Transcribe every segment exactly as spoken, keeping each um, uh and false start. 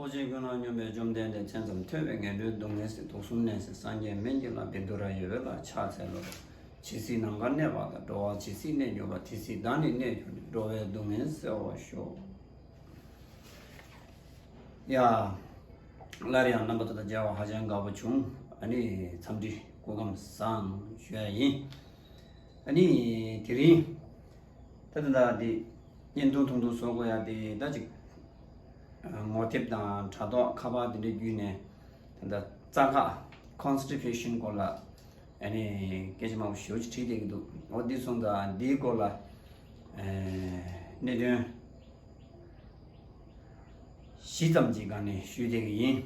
ཨོ་རྒྱན་ཀུན་ལ་སྙོམས་པའི་བཅོམ་ལྡན་འདས། མཚན་ཙམ་ཐོས་པས་ངན་འགྲོའི་སྡུག་བསྔལ་སེལ། དུག་གསུམ་ནད་སེལ་སངས་རྒྱས་སྨན་གྱི་བླ། བཻ་ཌཱུརྱ་ཡོད་པའི་ལྷ་ཕྱག་འཚལ་ལོ། ཇི་སྲིད་ནམ་མཁའ་གནས་པ་དང་། འགྲོ་བ་ཇི་སྲིད་གནས་གྱུར་པ། དེ་སྲིད་བདག་ནི་གནས་གྱུར་ནས། འགྲོ་བའི་སྡུག་བསྔལ་སེལ་བར་ཤོག། ཡ། སླར་ཡང་རྣམ་པ་ཚོ་དང་མཇལ་བ་ཧ་ཅང་དགའ་པོ་བྱུང་། ཨ་ནི་འཚམས་འདྲི་སྐུ་ཁམས་བཟང་ཞུ་ཡ་ཡིན། ཨ་ནི་དེ་རིང་ད་ལྟ་འདི་བརྙན་ཐུང་ཐུང་ཐུང་བཟོ་དགོས་ཡ་དེ་ད་ཅིག་ངོ་དེབ་དང་དྲ་ཐོག་ཁ་པར་དེ་འདྲ་བརྒྱུད་ནས་ད་ལྟ་རྩ་ཁག་constipation་སྐོར་ལ་ཨ་ནི་སྐད་ཆ་མང་པོ་ཞེ་པོ་ཅིག་བྲིས་བསྡད་ཀྱི་འདུག་འོ་འདི་སོང་ཙང་འདིའི་སྐོར་ལ་གནད་དོན་བཞི་ཙམ་གྱི་སྒང་ནས་ཞུས་བསྡད་ཀྱི་ཡིན།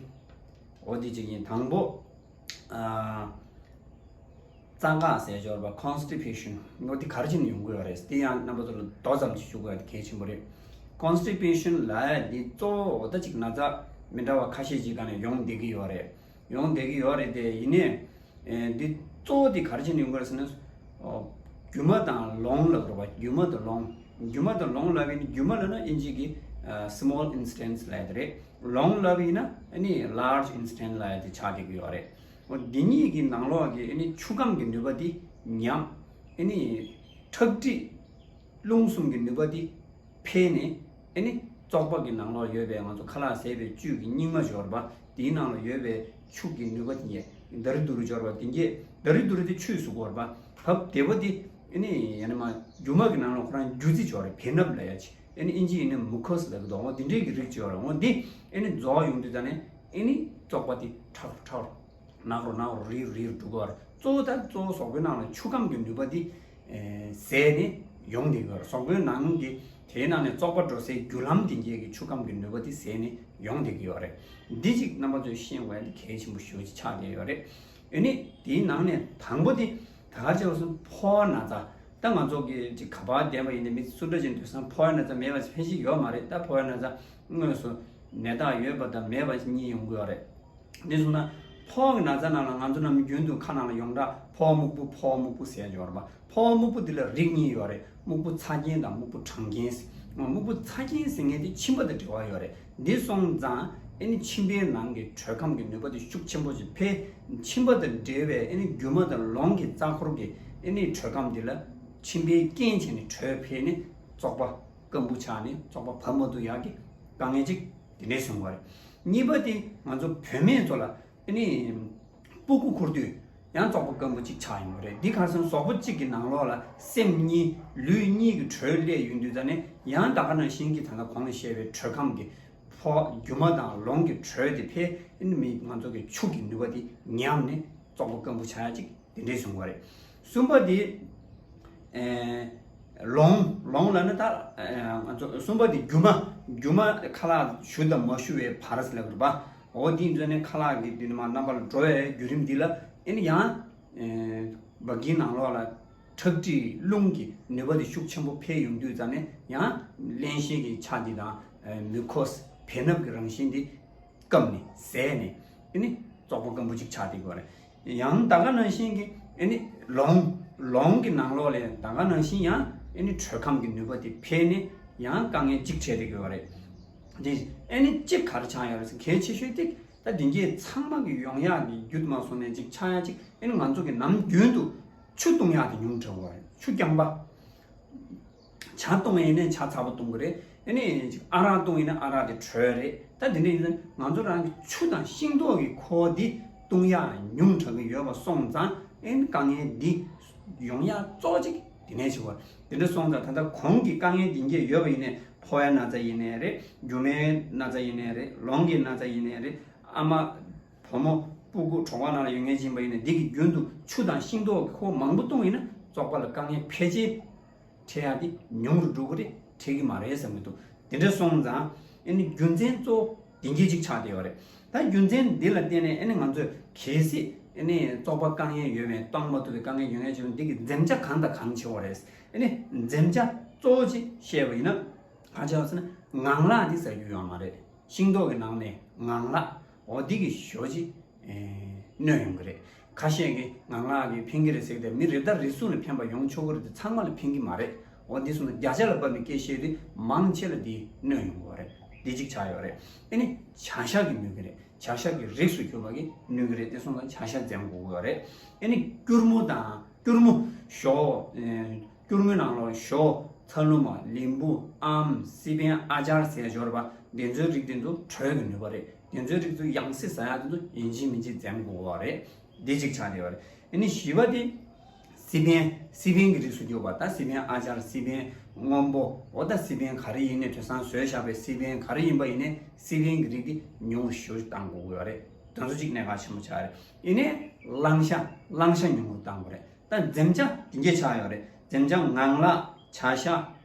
འོ་འདི་གཅིག་ཡིན། དང་པོ། ཨ། རྩ་འགག་ཟེར་སྦྱོར་བ་constipation་འོ་འདི་ག་རེ་བྱས་ནས་ཡོང་གི་ཡོད་རེད། དེ་ཡང་རྣམ་པ་ཚོ་ལ་མདོ་ཙམ་ཅིག་ཞུ་དགོས་ཡ་དེ་གལ་ཆེན་པོ་རེད། Constipation་ལབ་ཡ་འདི་གཙོ་བོ་འོ་ད་ཅིག་ན་ཚ་མི་འདྲ་བ་ཁ་ཤས་ཅིག་སྒང་ནས་ཡོང་བསྡད་ཀྱི་ཡོད་རེད། ཡོང་བསྡད་ཀྱི་ཡོད་རེད་དེ། ཡིན་ནའི་ཨེ་འདི་གཙོ་བོ་འདི་ག་རེ་བྱས་ནས་ཡོང་གི་རེད་ཟེར་ན། ཨོ། རྒྱུ་མ་དང་ལོང་ལབ་རེད་པ། རྒྱུ་མ་དང་ལོང་། རྒྱུ་མ་དང་ལོང་ལབ་ཡིན་ན། རྒྱུ་མ་ལབ་ན་ཨིན་ཇི་གི་ཨ་small intestine་ལབ་ཡ་དེ་རེད། ལོང་ལབ་ཡིན་ན་ཨ་ནི་large intestine་ལབ་ཡ་དེ་ཆགས་བསྡད་ཀྱི་ཡོད་རེད། ཨོ་འདི་གཉིས་ཀྱི་ནང་ལོགས་ཀྱི་ཨ་ནི་ཆུ་ཁམས་ཀྱི་ནུས་པ་འདི་ཉམས། ཨ་ནི་ཁྲག་མཁྲིས་རླུང་གསུམ་གྱི་ནུས་པ་འདི་འཕེལ་ནས་ཨ་ནི་བཙོག་པ་གི་ནང་ལོགས་ཡོད་པའི་ང་ཚོ་ཁ་ལག་བཟས་པའི་བཅུད་ཀྱི་སྙིགས་མ་སྦྱོར་བ་དེའི་ནང་ལ་ཡོད་པའི་ཆུ་གི་ནུས་པ་དེ་ཉེ་ད་རི་དུ་རུ་སྦྱོར་བ་དེ་ཉེ་ད་རི་དུ་རུ་དེ་ཆུས་ཟུག་གོ་ར་བ། བབ་བདེ་བ་དེ་ཨ་ནི་ཡང་ན་མ་རྒྱུ་མ་གི་ནང་ལ་ཁོ་རང་རྒྱུ་རྫི་སྦྱོར་རེ་བེ་ནབ་ལ་ཡ་ཆེ། ཨ་ནི་ཨིན་ཇི་ཡིན་ན་མུ་ཁོ་སི་ལ་གི་དོ་འོ་དེ་འདྲའི་གི་རིགས་སྦྱོར་ར་འོ་དེ་ཨ་ནི་རྫོགས་ཡོང་དུས་ད་ནི་ཨ་ནི་བཙོག་པ་དེ་ཁྲག་ཁྲག་ནག་རུ་ནག་རུ་རིལ་རིལ་འགྲོ་གི་བར། གཙོ་བོ་ད་གཙོ་བོ་གཟུགས་པོའི་ནང་ལ་ཆུ་ཁམས་ཀྱི་ནུས་པ་འདི་ཟད་ནས་ཡོང་བསྡད་ཀྱི་ཡོད་རེད། གཟུགས་པོའི་ནང་གི་དེའི་ནང་ནས་བཙོག་པ་འགྲོ་སའི་རྒྱུ་ལམ་དེ་འགྱེད་ཀྱི་ཆུ་ཁམས་ཀྱི་ནུས་པ་འདི་ཟད་ནས་ཡོང་བསྡད་ཀྱི་ཡོད་རེད། འདི་གཅིག་རྣམ་པ་ཚོས་ཤེས་དགོས་ཡ་འདི་གལ་ཆེན་པོ་ཞེ་པོ་ཅིག་ཆགས་བསྡད་ཡོད་རེད། ཨ་ནི་དེའི་ནང་ནས་དང་པོ་དེ་ད་ག་ཅེ་བ་སོང་ཕོ་བ་ན་ཚ། ད་ང་ཚོ་གི་ཅིག་ག་པར་བསྡད་པ་ཡིན་ན་མི་སུ་འདྲ་ཅིག་འདུག་སང་ཕོ་བ་ན་ཚ་མེད་པ་ཕལ་ཆེར་ཡོད་མ་རེད། ད་ཕོ་བ་ན་ཚ་དངོས་སུ་ནད་རྟགས་ཡོད་པ་དང་མེད་པ་གཉིས་ཡོང་གི་ཡོད་རེད། དེ་སོང་ན་ཕོ་བ་གི་ན་ཚ་ནང་ལ་ང་ཚོ་ནམ་རྒྱུན་དུ་ཁ་ནང་ལ་ཡོངས་གྲགས་ཕོ་བ་སྨུག་པོ་ཕོ་བ་སྨུག་པོ་ཟེར་ཡོད་རེད་པ། ཕོ་བ་སྨུག་པོ་འདི་ལ་རིགས་གཉིས་ཡོད་རེད། སྨུག་པོ་ཚ་རྐྱེན་དང་སྨུག་པོ་གྲང་རྐྱེན་ཟེར། སྨུག་པོ་ཚ་རྐྱེན་ཟེར་མཁན་དེ་མཆིན་པ་དང་འབྲེལ་བ་ཡོད་རེད། འདི་སོང་ཙང་ཨ་ནི་མཆིན་པའི་ནང་གི་དྲོད་ཁམས་ཀྱི་ནུས་པ་དེ་ཤུགས་ཆེན་པོ་ཞིག་འཕེལ། མཆིན་པ་དང་འབྲེལ་བའི་ཨ་ནི་རྒྱུ་མ་དང་ལོང་གི་རྩ་འཁོར་གྱི་ཨ་ནི་དྲོད་ཁམས་འདི་ལ་མཆིན་པའི་རྐྱེན་བྱས་ནས་དྲོད་འཕེལ་ནས་བཙོག་པ་སྐམ་པོ་ཆགས་ནས་བཙོག་པ་བབས་མ་ཐུབ་ཡག་གི་དཀའ་ངལ་ཅིག་དེ་འདྲས་བྱུང་བ་རེད། གཉིས་པ་དེ་ང་ཚོ་བུད་མེད་ཚོ་ལ་ཨ་ནི་སྤུ་གུ་འཁོར་དུས་ཡང་བཙོག་པ་སྐམ་པོ་གཅིག་ཆགས་ཡོང་གི་རེད། འདི་ག་རེ་ཟེར་ན་གཟུགས་པོ་གཅིག་གི་ནང་ལོགས་ལ་སེམས་གཉིས་ལུས་གཉིས་ཀྱི་དྲོད་སླེབས་ཡོང་དུས་ཙ་ནས་ཡང་ད་ག་ནང་བཞིན་གྱི་ད་ལྟ་གོང་ལ་བཤད་པའི་དྲོད་ཁམས་ཀྱི་ཕོ་རྒྱུ་མ་དང་ལོང་གི་དྲོད་དེ་འཕེལ་ཨ་ནི་མི་ང་ཚོ་གི་ཆུ་གི་ནུས་པ་དེ་ཉམས་ནས་བཙོག་པ་སྐམ་པོ་ཆགས་ཡ་གཅིག་དེ་འདྲས་བྱུང་བ་རེད། གསུམ་པ་དེ། ཨེ། ལོང་། ལོང་ལབ་ན་ད་ཨེ་ང་ཚོ་གསུམ་པ་དེ་རྒྱུ་མ། རྒྱུ་མ་ཁ་ལག་ཞུ་དང་མ་ཞུ་བའི་བར་ཟེར་ལབ་དགོས་རེད་པ། འོ་དེ་ཡིན་ཙང་ནས་ཁ་ལག་གི་དུས་ནས་མར་རྣམ་པ་ལ་འགྲོ་བའི་བརྒྱུད་རིམ་འདི་ལ་ཨེ་ནི་ཡང་ཨེ་བ་གིའི་ནང་ལོགས་ལ་ཁྲག་མཁྲིས་རླུང་གི་ནུས་པ་དེ་ཤུགས་ཆེན་པོ་འཕེལ་ཡོང་དུས་ཙ་ནས་ཡང་བརླན་གཤེར་གྱི་ཆ་འདི་དང་ཨེ་མུ་ཁོ་སི་བེ་ནབ་ཀྱི་རང་བཞིན་འདི་སྐམ་ནས་ཟད་ནས་ཨེ་ནི་བཙོག་པ་སྐམ་པོ་ཅིག་ཆགས་བསྡད་ཀྱི་ཡོད་རེད། ཡང་ད་ག་ནང་བཞིན་གྱི་ཨེ་ནི་ལོང་། ལོང་གི་ནང་ལོགས་ལ་ད་ག་ནང་བཞིན་ཡང་ཨེ་ནི་དྲོད་ཁམས་ཀྱི་ནུས་པ་དེ་འཕེལ་ནས་ཡང་དཀའ་ངལ་གཅིག་འཕྲད་བསྡད་ཀྱི་ཡོད་རེད། དེ་ཨེ་ནི་གཅིག་ག་རེ་ཆགས་ཡོད་རེད་ཟེར་གལ་ཆེ་ཤོས་དེ་ད་དེ་གའི་ཚང་མ་གི་ཡོང་ཡག་གི་རྒྱུ་དུ་མ་སོང་ནས་གཅིག་ཆགས་ཡག་གཅིག་ཨེ་ནི་ང་ཚོ་གི་ནམ་རྒྱུན་དུ་ཆུ་བཏུང་ཡག་དེ་ཉུང་དྲགས་པ་རེད། ཆུ་རྐྱང་པ། ཇ་བཏུང་ཡིན་ནའི་ཇ་ཚ་པོ་བཏུང་གི་རེད། ཨ་ནི་ཅིག་ཨ་རག་བཏུང་ཡིན་ན་ཨ་རག་དེ་དྲོད་རེད། ད་དེ་འདྲ་ཡིན་ན་ང་ཚོ་རང་གི་ཆུ་དང་ཤིང་ཏོག་གི་ཁོག་འདི་བཏུང་ཡག་ཉུང་དྲགས་ཀྱི་ཡོད་པ་སོང་ཙང་ཨ་ནི་དཀའ་ངལ་འདི་ཡོང་ཡག་གཙོ་གཅིག་དེ་ནས་བྱེད་པ་དེ་འདྲ་སོང་ཙང་ད་ལྟ་གོང་གི་དཀའ་ངལ་འདི་འགྱེད་ཡོད་པ་ཡིན་ནའི་ཕོ་བའི་ན་ཚ་ཡིན་ནའི་རེད། རྒྱུ་མའི་ན་ཚ་ཡིན་ནའི་རེད། ལོང་གི་ན་ཚ་ཡིན་ནའི་རེད། ཨ་མ་བུ་མོ་སྤུ་གུ་གྲོད་ཁོག་ནང་ལ་ཡོད་མཁན་ཅིག་ཡིན་པ་ཡིན་ནའི་འདི་གི་རྒྱུན་དུ་ཆུ་དང་ཤིང་ཏོག་གི་ཁོག་མང་པོ་བཏུང་ཡིན་ན་བཙོག་པ་ལ་དཀའ་ངལ་ཕལ་ཆེར་འཕྲད་ཡག་དེ་ཉུང་རུ་འགྲོ་གི་རེད། འཕྲད་ཀྱི་མ་རེད་བསམ་གྱི་འདུག་དེ་འདྲ་སོང་ཙང་ཨ་ནི་རྒྱུ་མཚན་གཙོ་བོ་དེ་འགྱེད་ཅིག་ཆགས་བསྡད་ཡོད་རེད། ད་རྒྱུ་མཚན་འདི་ལ་བརྟེན་ནས་ཨ་ནི་ང་ཚོས་གལ་སྲིད་ཨ་ནི་བཙོག་པ་དཀའ་ངལ་ཡོད་པའི་གཏོང་མ་ཐུབ་པའི་དཀའ་ངལ་ཡོད་མཁན་ཅིག་ཡོད་ན་འདི་གི་འཛེམ་བྱ་གང་དང་གང་བྱེད་དགོས་རེད། ཨ་ནི་འཛེམ་བྱ་གཙོ་བོ་ཅིག་བཤད་པ་ཡིན་ན་ག་རེ་བྱས་པ་ཟེར་ན་ངང་ལག་འདི་ཟ་རྒྱུ་ཡོད་མ་རེད། ཤིང་ཏོག་གི་ནང་ནས་ངང་ལག་འོ་འདི་གི་ཞོ་ཅིག་ཨེ་གནོད་ཡོང་གི་རེད། ཁ་ཤས་ཀྱིས་ངང་ལག་གིས་ཕན་གྱི་རེད་ཟེར་གི་དེ་མི་རེ་ད་རེ་ཟུང་ལ་ཕན་པ་ཡོང་ཆོག་གི་རེད་དེ་ཚང་མ་ལ་ཕན་གྱི་མ་རེད། འོ་འདི་སོང་ན་བརྒྱ་ཆ་ལ་ཕབ་ནས་སྐད་བཤད་དུས་མང་ཆེ་ལ་འདི་གནོད་ཡོང་གི་རེད། འདི་གཅིག་ཆགས་ཡོད་རེད། ཨེ་ནི་བྱ་ཤ་གི་ནུས་ཀྱི་རེད། བྱ་ཤ་གི་རིགས་སུ་གྱུར་པ་གི་ནུས་ཀྱི་རེད། དེ་སོང་ཙང་བྱ་ཤ་འཛེམ་དགོས་ཀྱི་ཡོད་རེད། ཨེ་ནི་སྐྱུར་མོ་དང་སྐྱུར་མོ་ཞོ། ཨེ། སྐྱུར་མོའི་ནང་ལོགས་ཞོ། ཚ་ལུ་མ། ལིམ་བུ། ཨམ། སི་པན། ཨ་ཅར་ཟེར་འབྱོར་པ། དེ་ཚོའི་རིགས་དེ་ཚོ་དྲོད་ཀྱི་ནུས་པ་རེད། དེ་ཚོའི་རིགས་ཚོ་ཡང་སེ་ཟ་ཡག་དེ་ཚོ་ཡིན་གཅིག་མིན་གཅིག་འཛེམ་དགོས་པ་རེད། འདི་གཅིག་ཆགས་བསྡད་པ་རེད། ཨེ་ནི་བཞི་པ་དེ། སི་པན། སི་པན་གྱི་རིགས་སུ་གྱུར་པ། ད་སི་པན་ཨ་ཅར། སི་པན་སྔོན་པོ། འོ་ད་སི་པན་ག་རེ་ཡིན་ནའི་དེང་སང་བཟོས་བཞག་པའི་སི་པན་ག་རེ་ཡིན་པ་ཡིན་ནའི་སི་པན་གྱི་རིགས་དེ་ཉུང་རུ་ཞེ་པོ་ཅིག་བཏང་དགོས་ཀྱི་ཡོད་རེད། དེ་ཚོ་གཅིག་གནད་འགག་ཆེན་པོ་ཆགས་རེད། ཡིན་ནའི་གླང་ཤ། གླང་ཤ་ཉུང་རུ་བཏང་དགོས་རེད། ད་འཛེམ་བྱ་དེ་འདྲས་ཆགས་ཡོད་རེད། འཛེམ་བྱ་ངང་ལག། བྱ་ཤ།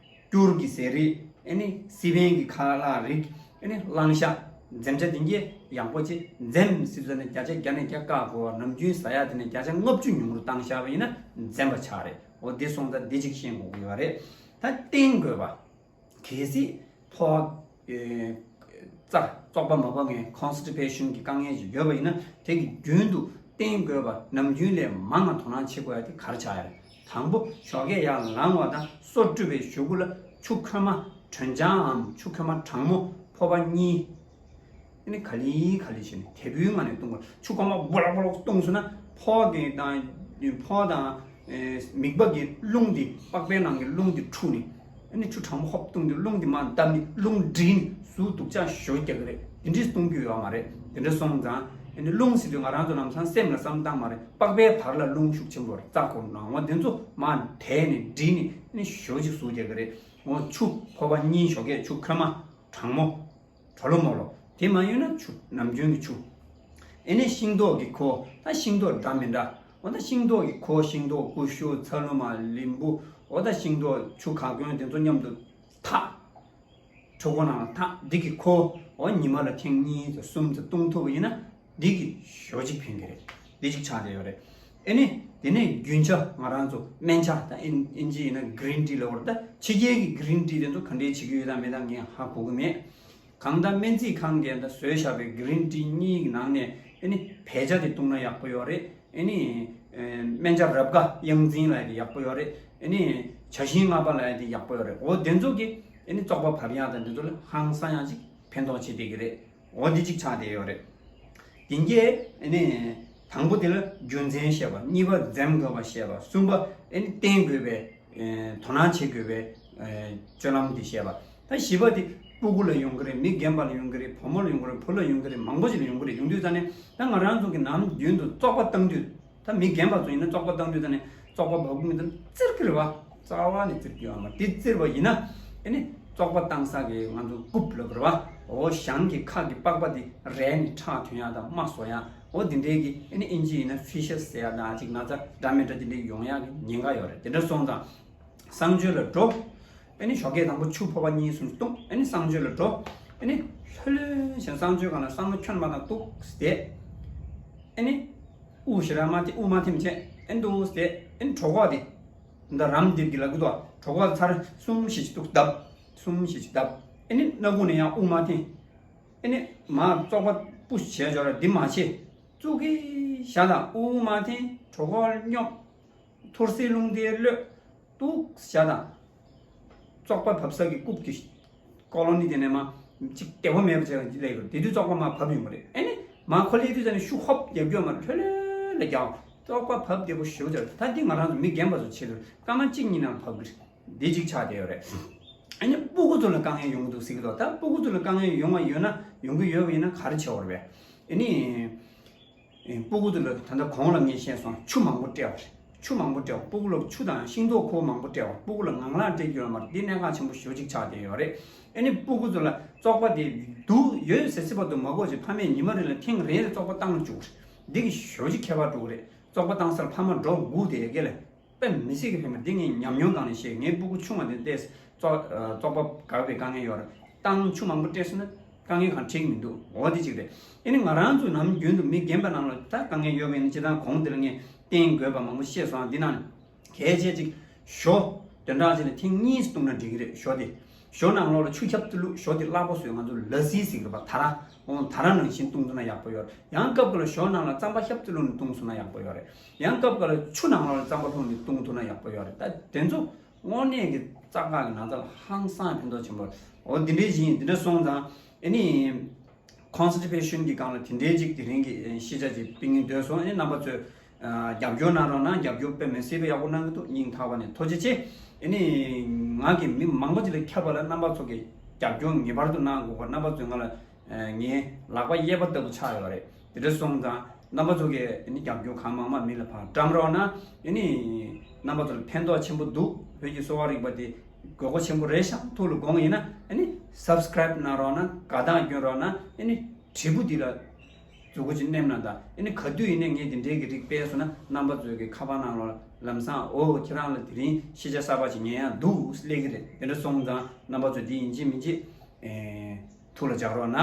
སྐྱུར་གྱི་ཟས་རིགས། ཨེ་ནི་སི་པན་གྱི་ཁ་ལག་རིགས། ཨེ་ནི་གླང་ཤ། འཛེམ་བྱ་དེ་འདྲས་ཡག་པོ་ཅིག་འཛེམ་ཟེར་ཚོ་ནས་བརྒྱ་ཆ་བརྒྱ་ནས་བརྒྱ་བཀག་དགོས་པ། ནམ་རྒྱུན་ཟ་ཡག་དེ་ནས་བརྒྱ་ཆ་ལྔ་བཅུ་ཉུང་རུ་བཏང་བཞག་པ་ཡིན་ན་འཛེམ་པ་ཆགས་རེད། འོ་འདི་སོང་ཙང་འདི་གཅིག་ཤེས་དགོས་ཀྱི་ཡོད་རེད། ད་བསྟེན་དགོས་པ། གལ་སྲིད་ཕོ་བ། ཨེ། རྩ་བཙོག་པ་མ་བབས་མཁན། ཁོན་སི་ཊི་པེ་ཤན་གྱི་དཀའ་ངལ་ཞིག་ཡོད་པ་ཡིན་ན་དེ་གི་རྒྱུན་དུ་བསྟེན་དགོས་པ། ནམ་རྒྱུན་ལས་མང་ང་དོ་སྣང་བྱེད་དགོས་ཡ་དེ་ག་རེ་ཆགས་ཡ་རེད། དང་པོ་ཞོགས་ཀས་ཡར་ལངས་པ་དང་སོ་བཀྲུས་པའི་གཞུག་གུ་ལ་ཆུ་ཁོལ་མ་དྲོན་ཆང་ངམ་ཆུ་ཁོལ་མ་གྲང་མོ་ཕོར་པ་གཉིས། ཨ་ནི་ག་ལེ་ག་ལེ་བྱས་ནས་དལ་བུའི་ངང་ནས་བཏུང་དགོས། ཆུ་ཁོལ་མ་སྦོ་ལོག་སྦོ་ལོག་བཏུང་སོང་ན་ཕོ་བ་དེ་དང་། ཕོ་བ་དང་། ཨེ། མིད་པ་གི་རླུང་དེ། པགས་པའི་ནང་གི་རླུང་དེ་འཁྲུགས་ནས། ཨ་ནི་ཆུ་གྲང་མོ་ཧོབ་བཏུང་དུས་རླུང་དེ་མར་བརྡབས་ནས་རླུང་འདྲིས་ནས་ཟུག་སྡུག་ཅག་ཞེ་པོ་རྒྱག་གི་རེད། དེ་འདྲས་གཏོང་རྒྱུ་ཡོད་མ་རེད། དེ་འདྲས་སོང་ཙང་ཨ་ནི་རླུང་ཟེར་དུས་ང་རང་ཚོ་ལམ་སང་སེམས་ལ་བསམ་བཏང་མ་རེད། པགས་པའི་བར་ལ་རླུང་ཤུགས་ཆེན་པོ་རྩ་འཁོར་ནང་བ་དེ་ཚོ་མར་དེད་ནས་འདྲིས་ནས་ཨ་ནི་ཞེ་པོ་ཅིག་ཟུག་རྒྱག་གི་རེད། འོ་ཆུ་ཕོར་པ་གཉིས། ཞོགས་ཀས་ཆུ་ཁོལ་མ་གྲང་མོ། གྲོ་ལོ་མོ་ལོ། དེ་མ་ཡོད་ན་ཆུ། ནམ་རྒྱུན་གྱི་ཆུ། ཨེ་ནི་ཤིང་ཏོག་གི་ཁུ། ད་ཤིང་ཏོག་འདྲ་མི་འདྲ། འོ་ད་ཤིང་ཏོག་གི་ཁུ། ཤིང་ཏོག་ཀུ་ཤུ། ཚ་ལུ་མ། ལིམ་བུ། འོ་ད་ཤིང་ཏོག་ཆུ་ག་གོན་དེ་ཚོ་མཉམ་དུ་འཐག། གྲོད་ཁོག་ནང་ལ་འཐག། འདི་གི་ཁུ། འོ་ཉི་མ་ལ་ཐེངས་གཉིས་དང་གསུམ་དུ་བཏུང་ཐུབ་པ་ཡིན་ན། འདི་གི་ཞོ་གཅིག་ཕན་གི་རེད། འདི་གཅིག་ཆགས་བསྡད་ཡོད་རེད། ཨེ་ནི། དེ་ནས་རྒྱུན་ཆ། ང་རང་ཚོ་སྨན་ཆ་དང་ཨིན་ཨིན་ཇི་ཡིན་ན་གི་རིན་ཊི་ལབ་པ་རེད། ད་ཕྱི་རྒྱལ་གྱི་གི་རིན་ཊི་དེ་ཚོ་ག་འདྲས་བྱེད་ཀྱི་ཡོད་དང་མེད་དང་ངས་ཧ་གོ་གི་མེད། གང་ལྟར་སྨན་རྩིས་ཁང་གིས་ད་བཟོས་བཞག་པའི་གི་རིན་ཊི་གཉིས་ཀྱི་ནང་ནས་ཨེ་ནི་བལ་ཆ་དེ་བཏུང་ན་ཡག་པོ་ཡོད་རེད། ཨེ་ནི། ཨེ། སྨན་ཆ་རབ་དགའ་གཡང་འཛིན་ལབ་ཡ་དེ་ཡག་པོ་ཡོད་རེད། ཨེ་ནི། བྱ་ཤིང་ལྔ་པ་ལབ་ཡ་དེ་ཡག་པོ་ཡོད་རེད། འོ་དེ་ཚོ་གི་ཨེ་ནི་བཙོག་པ་བབས་ཡག་དང་དེ་ཚོ་ལ་ཧང་སང་ཡག་ཅིག་ཕན་ཐོགས་བྱེད་བསྡད་ཀྱི་རེད། འོ་འདི་གཅིག་ཆགས་བསྡད་ཡོད་རེད། དེ་གས་ཨེ་ནི། དང་པོ་དེ་ལ་རྒྱུ་མཚན་བཤད་པ། གཉིས་པ་འཛེམ་དགོས་པ་བཤད་པ། གསུམ་པ་ཨེ་ནི་བསྟེན་དགོས་པའི། ཨེ། དོ་སྣང་བྱེད་དགོས་པའི། ཨེ། སྤྱོད་ལམ་དེ་བཤད་པ། ད་བཞི་པ་དེ་སྤུ་གུ་ལ་ཡོང་གི་རེད། མི་རྒན་པ་ལ་ཡོང་གི་རེད། བུ་མོ་ལ་ཡོང་གི་རེད། བུ་ལ་ཡོང་གི་རེད། མང་པོ་ཞིག་ལ་ཡོང་གི་རེད། ཡོང་དུས་ཙ་ནས་ད་ང་རང་ཚོ་གི་ནམ་རྒྱུན་དུ་བཙོག་པ་བཏང་དུས། ད་མི་རྒན་པ་ཚོ་ཡིན་ན་བཙོག་པ་བཏང་དུས་ཙ་ནས་བཙོག་པ་བབས་ཀྱི་མི་འདུག་བཙིར་གི་རེད་བ། རྩ་བ་ནས་བཙིར་གི་ཡོད་མ་རེད། དེ་བཙིར་བ་ཡིན་ན་ཨེ་ནི་བཙོག་པ་བཏང་ས་གི་ང་ཚོ་རྐུབ་ལབ་གི་རེད་བ། འོ་གཞང་གི་ཁ་གི་པགས་པ་དེ་རལ་ནས་ཁྲག་ཐོན་ཡག་དང་རྨ་བཟོ་ཡག། འོ་དེ་འདྲའི་གི་ཨེ་ནི་ཨིན་ཇི་ཡིན་ན་ཕི་ཤ་ཟེར་ཡག་དང་ཅིག་ན་ཚ་འདྲ་མི་འདྲ་དེ་འདྲའི་ཡོང་ཡག་གི་ཉེན་ཁ་ཡོད་རེད། དེ་འདྲ་སོང་ཙང་གསང་སྤྱོད་ལ་འགྲོ། ཨེ་ནི་ཞོགས་ཀས་དང་པོ་ཆུ་ཕོར་པ་གཉིས་གསུམ་བཏུང་། ཨེ་ནི་གསང་སྤྱོད་ལ་འགྲོ། ཨེ་ནི་ལྷོད་ལྷོད་བྱས་གསང་སྤྱོད་སྒང་ལ་བསམ་བློ་ཁྱོན་མ་བཏང་འདུག་བསྡད། ཨེ་ནི་དབུགས་ཞེ་དྲག་མ་ཐེ། དབུགས་མ་ཐིམ་བྱས་ཨེ་ནི་འདུག་བསྡད། ཨེ་ནི་གྲོད་ཁོག་དེ། ད་རམ་འདེབས་ཀྱི་ལབ་ཀྱི་འདུག་གྲོད་ཁོག་ཚར་གསུམ་བཞི་ཅིག་འདུག་བརྡབ། གསུམ་བཞི་ཅིག་བརྡབ། ཨེ་ནི་སྣ་ཁུང་ནས་ཡང་དབུགས་མ་ཐིམ། ཨེ་ནི་མར་བཙོག་པ་པུ་ཤི་བྱས་འཇོག་ར་འདི་མ་བྱེད། བཙུགས་ཀྱི་བཞག་དང་། དབུགས་མ་ཐིམ། གྲོད་ཁོག་སྙོམས། ཐོར་སི་རླུང་དེ་གློད། འདུག་བཞག་དང་། བཙོག་པ་བབས་ས་གི་རྐུབ་ཀྱི་ཀོ་ལོ་ནི་དེ་ནས་མར་ཅིག་བདེ་པོ་མེད་པ་བྱས་ལས་ཀྱི་རེད། དེ་དུས་བཙོག་པ་མར་བབས་ཡོང་གི་རེད། ཨེ་ནི་མར་ཁོ་སླེབས་དུས་ཙ་ནས་ཤུགས་ཧོབ་རྒྱབ་རྒྱུ་མ་རེད། ལྷོད་ལྷོད་ལ་རྒྱག་བཙོག་པ་བབས་བདེ་པོ་ཞེ་པོ་ཅིག་རེད། ད་འདི་ང་རང་ཚོ་མི་རྒན་པ་ཚོ་ཆེད་དུ་སྐར་མ་གཅིག་གཉིས་ནང་བབས་ཀྱི་རེད། འདི་གཅིག་ཆགས་བསྡད་ཡོད་རེད། ཨེ་ནི་སྤུ་གུ་ཚོ་ལ་དཀའ་ངལ་ཡོང་གི་འདུག་ཟེར་གྱི་འདུག་ད་སྤུ་གུ་ཚོ་ལ་དཀའ་ངལ་ཡོང་བ་ཡོད་ན། ཡོང་གི་ཡོད་པ་ཡིན་ན་ག་རེ་བྱེད་དགོས་རེད་པས། ཨེ་ནི། ཨེ། སྤུ་གུ་ཚོ་ལ་ད་ལྟ་གོང་ལ་ངས་བཤད་སོང་། ཆུ་མང་པོ་སྤྲད་པ་རེད། ཆུ་མང་པོ་སྤྲད་པ། སྤུ་གུ་ལ་ཆུ་དང་ཤིང་ཏོག་ཁུ་མང་པོ་སྤྲད་པ། སྤུ་གུ་ལ་ངང་ལག་སྤྲད་རྒྱུ་ཡོད་མ་རེད། འདི་གནད་འགག་ཆེན་པོ་ཞེ་པོ་ཅིག་ཆགས་བསྡད་ཡོད་རེད། ཨེ་ནི་སྤུ་གུ་ཚོ་ལ་བཙོག་པ་དེ་འདུག་ཡོད་ཟེར་ཟེར་བར་དུ་མ་དགོས་ཅིག་ཕ་མས་ཉི་མ་རེ་ལ་ཐེངས་རེ་རེ་བཙོག་པ་བཏང་བཅུག་རེད། འདི་གིས་ཞེ་པོ་ཅིག་ཁྱད་པར་འགྲོ་གི་རེད། བཙོག་པ་བཏང་སར་ཕ་མ་འགྲོ་སྒུག་བསྡད་ཡ་གི་ལས། དཔེ་མི་སྲིད་ཀྱི་ཕན་པ་འདི་ངས་ཉམས་མྱོང་སྒང་ནས་བཤད། ངའི་སྤུ་གུ་ཆུང་བ་འདི་ཏོག་ཙམ་བཙོག་ཨ། བཙོག་པ་འགག་པའི་དཀའ་ངལ་ཡོད་རེད། བཏང་། ཆུ་མང་པོ་སྤྲད་སོང་ན་དཀའ་ངལ་གང་འཕྲད་ཀྱི་མི་འདུག་འོ་དེ་གཅིག་རེད། ཨེ་ནི་ང་རང་ཚོ་ནམ་རྒྱུན་དུ་མི་རྒན་པ་རྣམས་ལ་ད་དཀའ་ངལ་ཡོད་པ་ཡིན་ན། སྤྱིར་བཏང་གོང་དེ་ལ་ངས་བསྟེན་དགོས་པ་མང་པོ་བཤད་སོང་། འདི་ནང་གལ་ཆེ་གཅིག་ཞོ་བདུན་ཕྲག་གཅིག་ལ་ཐེངས་གཉིས་བཏུང་ན་འགྲིག་གི་རེད། ཞོ་དེ། ཞོ་ནང་ལོགས་ལ་ཆུ་ཁྱབ་ཏུ་བླུགས། ཞོ་དེ་སླ་པོ་བཟོས། ང་ཚོ་ལ་སི་ཟེར་གི་རེད་པ། ད་ར། འོ་ད་ར་ནང་བཞིན་བཏུང་ཐུབ་ན་ཡག་པོ་ཡོད་རེད། ཡང་སྐབས་འགའ་ལ་ཞོ་ནང་ལ་རྩམ་པ་ཁྱབ་ཏུ་བླུགས་ནས་བཏུང་སོང་ན་ཡག་པོ་ཡོད་རེད། ཡང་སྐབས་འགའ་ལ་ཆུ་ནང་ལོགས་ལ་རྩམ་པ་བླུགས་ནས་བཏུང་ཐུབ་ན་ཡག་པོ་ཡོད་རེད། ད་དེ་ཚོ་དངོས་གནས་ཀྱི་རྩ་འགག་གི་ན་ཚ་ལ་ཧང་སང་ཕན་ཐོགས་ཆེན་པོ་རེད། འོ་འདི་འདྲས་ཡིན། འདི་འདྲས་སོང་ཙང་། ཨ་ནི་constipation གི་སྒང་ལ་དེ་འདྲའི་ཅིག་དེ་རིང་གི་ཤེས་བྱ་ཅིག་སྤེལ་སྙིང་འདོད་སོང་། ཨ་ནི་རྣམ་པ་ཚོས་རྒྱབ་སྐྱོར་གནང་རོགས་གནང་། རྒྱབ་སྐྱོར་དཔེ་མི་སྲིད་པ་ཡག་པོ་གནང་གི་འདུག་སྙིང་ཐག་པ་ནས་ཐུགས་རྗེ་ཆེ། ཨ་ནི་ང་གིས་མི་མང་པོ་ཅིག་ལ་ཁྱབ་པ་ལ་རྣམ་པ་ཚོ་གིས་རྒྱབ་སྐྱོར་ངེས་པར་དུ་གནང་དགོས་པ། རྣམ་པ་ཚོས་ང་ལ་ངའི་ལག་པ་གཡས་པ་ལྟ་བུ་ཆགས་ཡོད་རེད། དེ་འདྲ་སོང་ཙང་རྣམ་པ་ཚོ་གིས་ཨ་ནི་རྒྱབ་སྐྱོར་གང་མང་མང་མི་ལ་ཕར་བཀྲམ་རོགས་གནང་། ཨ་ནི་རྣམ་པ་ཚོ་ལ་ཕན་ཐོགས་ཆེན་པོ་འདུག་བོད་ཀྱི་གསོ་བ་རིག་པ་དེ་དགོས་མཁོ་ཆེན་པོ་རེད་ཤག་ཐུགས་ལ་དགོངས་ཡིན་ན་ཨ་ནི་subscribe གནང་རོགས་གནང་། དགའ་རྟགས་སྐྱོན་རོགས་གནང་། ཨ་ནི་དྲིལ་བུ་འདི་ལ་མཛུ་གུ་ཅིག་མནན་གནང་དང་། ཨ་ནི་ག་དུས་ཡིན་ནའི་ངས་འདི་འདྲའི་གི་རིགས་སྤེལ་སོང་ན་རྣམ་པ་ཚོས་གི་ཁ་པར་ནང་ལོགས་ལམ་སང་འོ་ཁྱེད་རང་ལ་དེ་རིང་ཤེས་བྱ་གསར་པ་ཅིག་ཉན་ཡག་འདུག་སླེབས་ཀྱི་རེད། དེ་འདྲ་སོང་ཙང་རྣམ་པ་ཚོས་འདི་ཡིན་གཅིག་མིན་གཅིག་ཨེ། ཐུགས་ལ་འཇགས་རོགས་གནང་།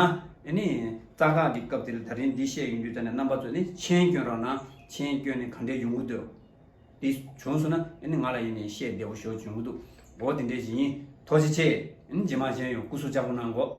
ཨ་ནི་རྩ་ཁག་གི་སྐབས་དེ་ལ་ད་རིང་འདི་བཤད་ཡོང་དུས་ཙ་ནས་རྣམ་པ་ཚོས་ནི་མཆན་སྐྱོན་རོགས་གནང་། མཆན་སྐྱོན་ནས་ག་འདྲས་ཡོང་གི་འདུག་འདི་བྱུང་སོང་ན་ཨ་ནི་ང་ལ་ཡིན་ནའི་བཤད་བདེ་པོ་ཞེ་པོ་བྱུང་གི་འདུག་འོ་དེ་འདྲས་ཞིག་ཡིན། ཐུགས་རྗེ་ཆེ། ཨ་ནི་རྗེས་མ་མཇལ་ཡོང་། སྐུ་གཟུགས་ཅག་པོ་གནང་གོ།